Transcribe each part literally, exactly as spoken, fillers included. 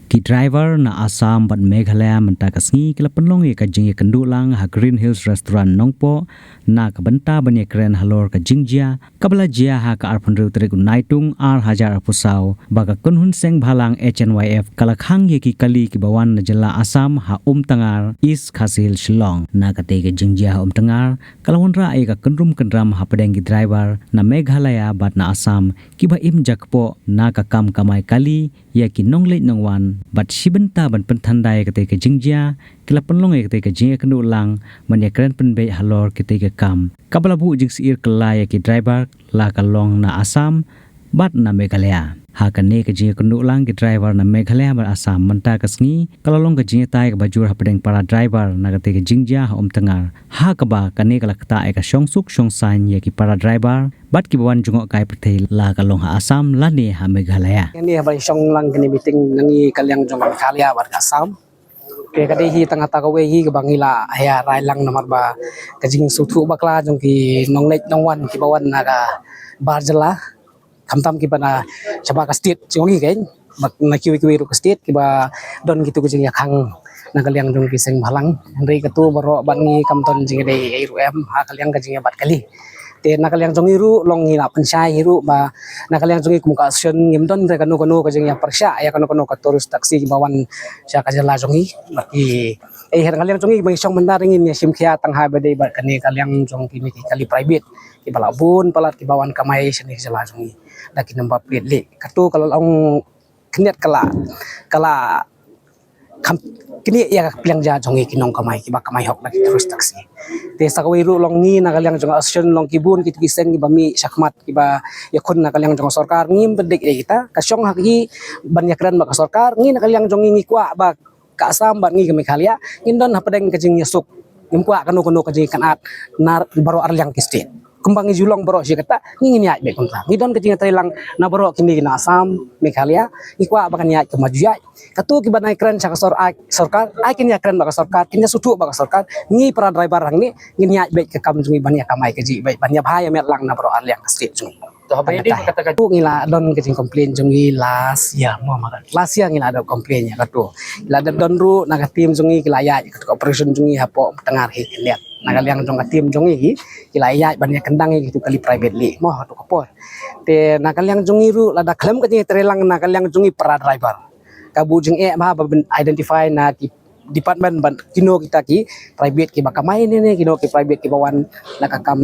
Ki driver na Assam bad Meghalaya mynta ka sngi ki la pynlong ïa ka jingïakynduh lang ha Green Hills Restaurant Nongpoh na ka bynta ban ïakren halor ka jingjia kaba la jia ha ka arphew hynriew tarik u Naitung ar hajar arphew saw ba ka kynhun seng bhalang H N Y F ka la khang ïa ki kali kiba wan na jylla Assam ha Umtangar, East Khasi Hills, Shillong. Na katei ka jingjia ha Umtangar ka la wanrah ïa ka kynrum kynram hapdeng ki driver na Meghalaya bad na Assam kiba im jakpoh na ka kam kamai kali ïa ki nongleit nongwan bad shi bynta ban pynthandai ïa katei ka jingjia ki la pynlong ïa katei ka jingïakynduh lang ban ïakren pynbeit halor katei ka kam kaba la buh jingsyier kylla ïa ki driver, la ka long na Assam bad na Meghalaya. Ha kane ka jingïakynduh lang ki driver na Meghalaya bad Assam mynta ka sngi ka la long ka jingïatai kaba jur hapdeng para driver na katei ka jingjia ha Umtangar, ha kaba kane ka la ktah ïa ka shongsuk shongsaiñ ïa ki para driver bad kiba wan jngoh kai pyrthei, la ka long ha Assam lane ha Meghalaya. Ngi haba shong lang kane meeting na ngi ka liang jong Meghalaya bad ka Assam. Te ka dei hi tang kata kawei hi kaba ngi la ïa rai lang namar ba ka jingsngewthuh bakla jong ki nongleit nongwan kiba wan na ka bar jylla, khamtam kiba na shabar ka state jong ngi kein, bad na kiwei kiwei ruh ka state kiba don kitu ka jingïakhang na ka liang jong ki seng bhalang. Hynrei katu baroh bad ngi kam don jingïadei ei ruh em ha ka liang ka jingïabat kali. Te na ka liang jong ngi ruh long ngi la pynshai hi ruh ba na ka liang jong ngi kum ka association ngim don re kano kano ka jingïapyrshah ïa kano kano ka tourist taxi kiba wan sha ka jylla jong ngi. Bad ki, eh, na ka liang jong ngi ba ngi shong mynta ngin ïa shim khia tang ha ba dei bad kane ka liang jong kine ki kali private kiba la bun palat kiba wan kamai shane ka jylla jong ngi da ki number plate leh. Katu ka la long khyndiat ka la, ka la kham knieh ïa ka pliang ja jong ngi ki nongkamai kiba kamai hok da ki tourist taxi. Te sa kawei ruh long ngi na ka liang jong association long ki bun kitu ki seng kiba mih shakhmat kiba ïakhun na ka liang jong sorkar, ngim byndik ïa kita, ka shong ha ki ban ïakren bad ka sorkar. Ngi na ka liang jong ngi ngi kwah ba ka Assam bad ngi ka Meghalaya ngin don hapdeng ka jingïasuk, ngim kwah kano kano ka jingkynad na baroh arliang ki state. Kumba ngi ju long baroh shi katta, ngi ngin ïaid beit kumta. Ngi don ka jingïatreilang na baroh kine ki na Assam, Meghalaya, ngi kwah ba kan ïaid kumba ju ïaid. Katu kiba nai kren sha ka sor-, ai, sorkar, ai kin ïakren bad ka sorkar, kin ïasngewthuh bad ka sorkar. Ngi para driver hangne ngin ïaid beit ka kam jong ngi ban ïakamai kajih beit, ban ïabha ïamet lang na baroh arliang ka state jong ngi. To haba ïadei bad kata ka, ngi la don ka jingcomplain jong ngi last year, mo, ma ka last year ngi la don complain ïa katu. Ngi la don ruh na ka team jong ngi ki la ïaid ïa katu ka operation jong ngi hapoh Umtangar hi khyndiat. Na ka liang jong ka team jong ngi hi ki la ïaid ban ïakynduh ïa kitu kali private leh, mo, ha katu ka por. Te na ka liang jong ngi ruh lada khlem ka jingïatreilang na ka liang jong ngi para driver, ka buh jingeh bha ba ban identify na ki department ban kino kita ki private kiba kamai ne ne, kino ki private kiba wan na ka kam,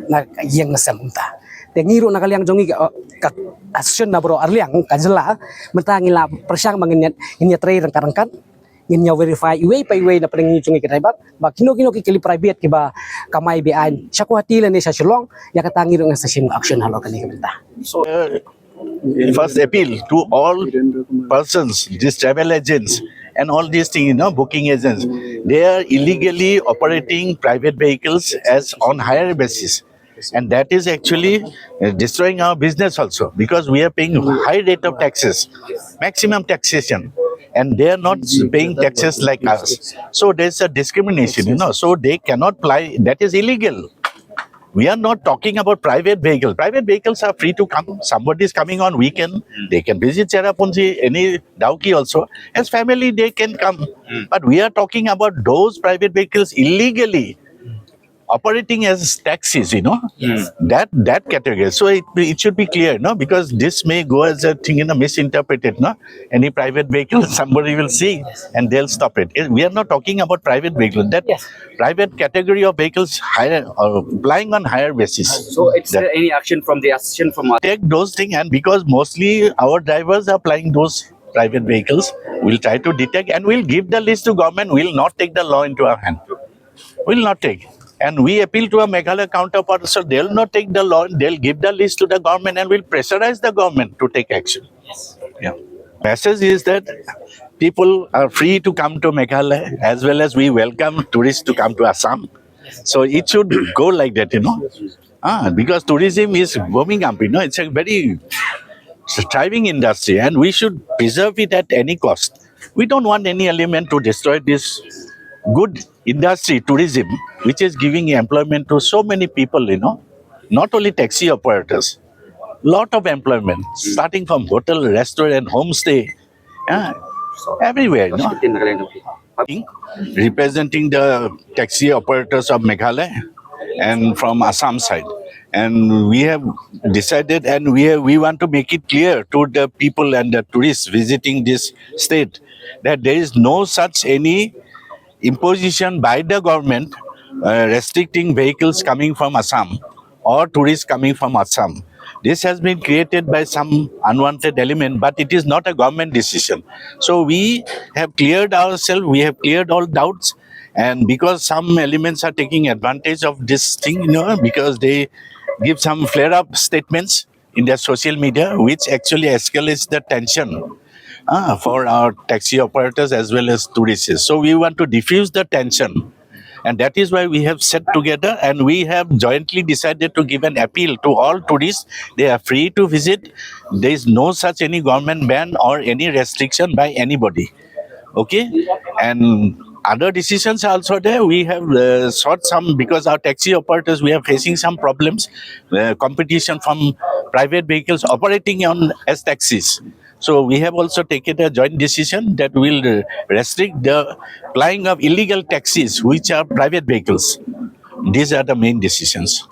na ka ïing na sem kumta. Te ngi ruh na ka liang jong ngi ka, ka association na baroh arliang ka jylla mynta ngi la pyrshang ba ngin ïa, ngin ïatrei ryngkat ryngkat, ngin ïa verify iwei pa iwei na pdeng ngi jong ngi ki driver ba kino kino ki kali private kiba kamai be-aiñ sha Guwahati lane sha Shillong. Ïa kata ngi ruh ngin sa shim action halor kane ka bynta. So, uh, first appeal to all persons, these travel agents and all these things, you know, booking agents, they are illegally operating private vehicles as on hire basis. And that is actually, uh, destroying our business also, because we are paying high rate of taxes, maximum taxation, and they are not paying taxes like us. So there's a discrimination, you know, so they cannot apply, that is illegal. We are not talking about private vehicles. Private vehicles are free to come. Somebody is coming on weekend, they can visit Cherrapunji, any Dawki also. As family, they can come. But we are talking about those private vehicles illegally operating as taxis, you know, that, that category. So it, it should be clear, no? Because this may go as a thing, you know, misinterpreted, no? Any private vehicle, somebody will see and they'll stop it. It, we are not talking about private vehicles. That private category of vehicles hire or plying on hire basis. So it's there any action from the association from our take those things, and because mostly our drivers are plying those private vehicles, we'll try to detect and we'll give the list to government. We'll not take the law into our hand. Will not take. And we appeal to our Meghalaya counterparts, so they'll not take the law, they'll give the list to the government and we'll pressurize the government to take action. Yeah. Message is that people are free to come to Meghalaya as well as we welcome tourists to come to Assam. So it should go like that, you know. Ah, because tourism is booming up, you know, it's a very thriving industry and we should preserve it at any cost. We don't want any element to destroy this good industry, tourism, which is giving employment to so many people, you know, not only taxi operators, lot of employment, starting from hotel, restaurant, homestay. Yeah. Everywhere, no? Representing the taxi operators of Meghalaya and from Assam side. And we have decided, and we have, we want to make it clear to the people and the tourists visiting this state that there is no such any imposition by the government uh, restricting vehicles coming from Assam or tourists coming from Assam. This has been created by some unwanted element, but it is not a government decision. So we have cleared ourselves, we have cleared all doubts, and because some elements are taking advantage of this thing, you know, because they give some flare-up statements in their social media, which actually escalates the tension uh, for our taxi operators as well as tourists. So we want to diffuse the tension. And that is why we have sat together and we have jointly decided to give an appeal to all tourists. They are free to visit. There is no such any government ban or any restriction by anybody. Okay? And other decisions are also there. We have uh, sought some, because our taxi operators, we are facing some problems, uh, competition from private vehicles operating on as taxis. So we have also taken a joint decision that will uh, restrict the plying of illegal taxis, which are private vehicles. These are the main decisions.